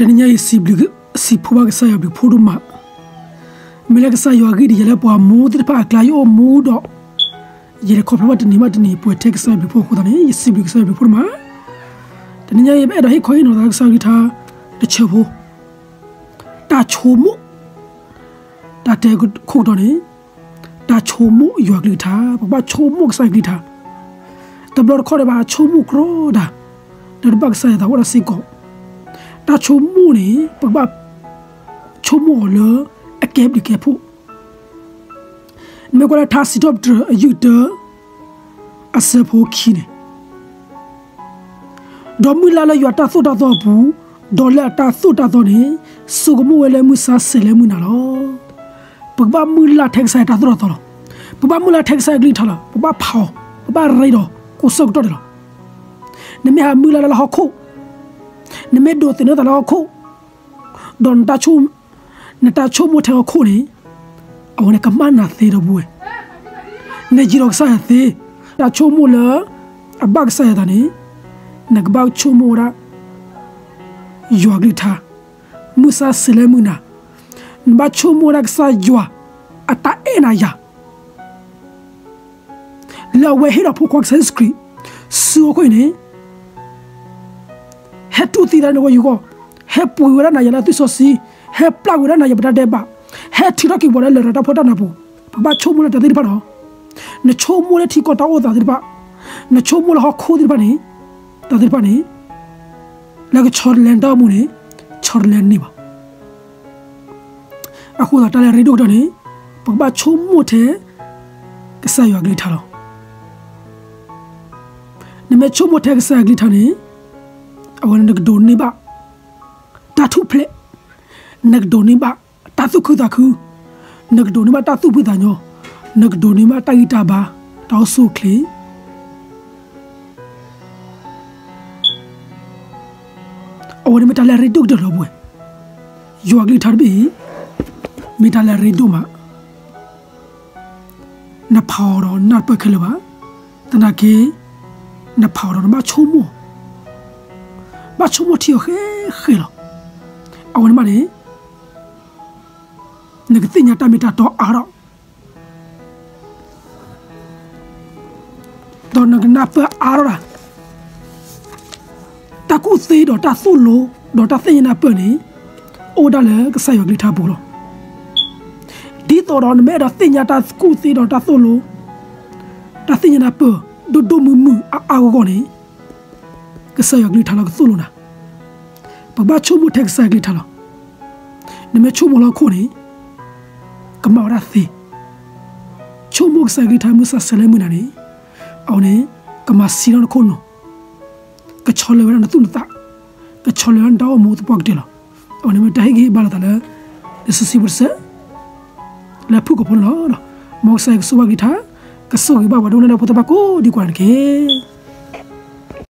တနံၤညါအံၤ စံးဘျုး စံးဖှိၣ်ဘၣ်ကစၢ်ယွၤဘျုးဖှိၣ်ဒိၣ်မး, မ့ၢ်လၢကစၢ်ယွၤဂံၢ်ဒ်ယဲလၢပှၤမူသ့ၣ်တဖၣ်အကျါ ယအိၣ်မူဒီး ယလဲၤခီဖျိဘၣ်တနံၤဘၣ်တနံၤ ပှဲၤထဲကစၢ်ယွၤဘျုးဖှိၣ်အဃိသတးန့ၣ် ယစံးဘျုးကစၢ်ယွၤဘျုးဖှိၣ်ဒိၣ်မး. တနံၤညါအံၤ ပအဲၣ်ဒိးဟ့ၣ်ခီဟ့ၣ်နီၤသးလၢကစၢ်ယွၤကလုၢ်ကထါတဆၢဖိ, တၢ်ဆိကမိၣ်, တၢ်တဲခိၣ်ကတီၤန့ၣ်, တၢ်ဆိကမိၣ်ယွၤကလုၢ်ကထါ, ပကဘၣ်ဆိကမိၣ်ကစၢ်ယွၤကလုၢ်ကထါ, တဘျီတခီၣ်ဒံးဘၣ် ဆိကမိၣ်ကြီတၢ်, လၢတဘၣ်ကစၢ်ယွၤအသးအိၣ်ဒၣ်စ့ၢ်ကီး, တၢ်ဆိကမိၣ်န့ၣ် ပကဘၣ်ဆိကမိၣ်အီၤလၢအကဲဘျုးကဲဖှိၣ် နမ့ၢ်ကွၢ်လၢထါစံးထီၣ်ပတြၢၤအယုၢ်တၢ အဆၢဖိခံန့ၣ်, ဒီးမုၢ်လၢ်လၢယွၤတၢ်သိၣ်တၢ်သီအပူၤ, ဒီးလၢအတၢ်သိၣ်တၢ်သီန့ၣ် ဆိကမိၣ်ဝဲလၢမုၢ်ဆါဆဲးလၢမုၢ်နၤလီၤ. ပကဘၣ်မုၢ်လၢ်ထဲကစၢ်ယွၤတၢ်သိၣ်တၢ်သီလီၤ. ပကဘၣ်မုၢ်လၢ်ထဲကစၢ်ယွၤကလုၢ်ကထါလီၤ. ပကဘၣ်ဖးအီၤ, ပဘၣ်ရ့ဒီးကိးဆၢကတီၢ်ဒဲးလီၤ. နမ့ၢ်ဟးမုၢ်လၢ်လၢဟီၣ်ခိၣ်, နမ့ၢ်ဒိးသန့ၤသးလၢဟီၣ်ခိၣ်, ဒီး နတၢ်ဆိကမိၣ်ထဲဟီၣ်ခိၣ်န့ၣ်, အဝဲန့ၣ်ကမၣ်နၤသ့ဒီပုၢ်ဝဲၢ်, နယံၤဒီးကစၢ်ယွၤသ့, တၢ်ဆိကမိၣ်လၢအဘၣ်ကစၢ်ယွၤအသးန့ၣ်, နကဘၣ်ဆိကမိၣ်ဝဲဒၣ် ယွၤကလုၢ်ကထါ, မုၢ်ဆါဆဲးလၢမုၢ်နၤ, နဘၣ်ဆိကမိၣ်ဝဲဒၣ်ကစၢ်ယွၤအတၢ်အဲၣ်နၤယၤ လၢအဝဲဟ့ၣ်ဒီးဖိခွါကစၢ်ယ့ၣ်ၡူးခရံာ် ဆူဟီၣ်ခိၣ်အံၤန့ၣ်, ဟဲတူၢ်သံသးလၢနဂီၢ်ယဂီၢ်, ဟဲပှ့ၤဝဲဒၣ်နၤယၤလၢအသွံၣ်စီဆှံ, ဟဲပျၢ်ကွံာ်ဝဲဒၣ်နၤယၤပတၢ်ဒဲးဘး, ဟဲထုးထီၣ်က့ၤပှၤလၢလရာ်တၢ်ဖှီၣ်တၢ်နးပူၤ, ပကဘၣ်ဆိကမိၣ်လၢတၢ်သ့ၣ်တဖၣ်လီၤ. နဆိကမိၣ်လၢထံကီၢ်တၢ်အိၣ်သးသ့ၣ်တဖၣ်, နဆိကမိၣ်လၢဟီၣ်ခိၣ်သ့ၣ်တဖၣ်န့ၣ်, တၢ်သ့ၣ်တဖၣ်န့ၣ်, လၢကဆီတလဲနတၢ်အိၣ်မူန့ၣ်, ဆီတလဲန့ၢ်ဘၣ် အဃိသတးတၢ်လၢအရ့ဒိၣ်ကတၢၢ်န့ၣ်, ပကဘၣ်ဆိကမိၣ်ထဲ ကစၢ်ယွၤကလုၢ်ကထါလီၤ. နမ့ၢ်ဆိကမိၣ်ထဲကစၢ်ယွၤကလုၢ်ကထါန့ၣ်, အဝဲန့ၣ်နကဒိးန့ၢ်ဘၣ် တၢ်ထူၣ်ဖျဲး, နကဒိးန့ၢ်ဘၣ်တၢ်သူၣ်ခုသးခု, နကဒိးန့ၢ်ဘၣ်တၢ်သူၣ်ဖှံသးညီ, နကဒိးန့ၢ်ဘၣ်တၢ်ဂံၢ်တၢ်ဘါ, တၢ်အိၣ်ဆူၣ်အိၣ်ချ့ အဝဲန့ၣ်မ့ၢ်တၢ်လၢအရ့ဒိၣ်ကတၢၢ်လီၤပှဲၤ, ယွၤကလုၢ်ကထါတဘ့ၣ်အံၤ, မ့ၢ်တၢ်လၢအရ့ဒိၣ်မး, နဖးအီၤဒီးနၢ်တပၢၢ်ခဲလၢာ်ဘၣ်, သနာ်က့, နဖးအီၤဒီးနဘၣ်ဆိကမိၣ်, ဘၣ်ဆိကမိၣ်ထံအီၤဃဲဃဲလီၤ. အဝဲန့ၣ်မးန့ၣ်, နကသ့ၣ်ညါတၢ်မ့ၢ်တၢ်တီအါထီၣ် ဒီးနကနၢ်ပၢၢ်အါထီၣ်ဒၣ်, တၢ်ကူၣ်သ့ဒီးတၢ်သိၣ်လိ, ဒီးတၢ်သ့ၣ်ညါနၢ်ပၢၢ်န့ၣ်, အိၣ်ဒၣ်လၢကစၢ်ယွၤကလုၢ်ကထါပူၤလီၤ. ဒ်သိးဒီးနမ့ၢ်အဲၣ်ဒိးသ့ၣ်ညါတၢ်ကူၣ်သ့ဒီးတၢ်သိၣ်လိ, တၢ်သ့ၣ်ညါနၢ်ပၢၢ်, ဒိၣ်ဒိၣ်မုၢ်မုၢ်အါအါဂီၢ်ဂီၢ်န့ၣ်, ကစၢ်ယွၤကလုၢ်ကထါလၢကသိၣ်လိနၤ, ပကဘၣ်ဆိကမိၣ်ထဲကစၢ်ယွၤကလုၢ်ကထါလီၤ. နမ့ၢ်ဆိကမိၣ်လၢဟီၣ်ခိၣ်န့ၣ်, ကမၣ်ဝဲဒၣ်သ့, ဆိကမိၣ်ကစၢ်ယွၤကလုၢ်ကထါမုၢ်ဆါဆဲးလၢမုၢ်နၤန့ၣ်, အဝဲန့ၣ်, ကမၤဆံးထီၣ်နခိၣ်နူာ်, ကဆီလဲၤဝဲဒၣ်နသူၣ်နသး, ကဆီလဲၤဝဲဒၣ်နတၢ်အိၣ်မူသပှၢ်ကတၢၢ်လီၤ. အဝဲန့ၣ်မ့ၢ်တၢ်ဟ့ၣ်ဂံၢ်ဟ့ၣ်ဘါလိာ်သးလၢ, လံာ်စီဆှံဖိတဆၢ, လၢဖုၣ်ကိာ်ဖိန့ၣ်လီၤ. မ်ကစၢ်ယွၤကဆိၣ်ဂ့ၤဘၣ်ကလုၢ်ကထါ, ကဆိၣ်ဂ့ၤဘၣ်ပှၤဒိကနၣ်တၢ်ဖိသ့ၣ်တဖၣ်ကိးဒံကိးဂၤန့ၣ်တက့ၢ်.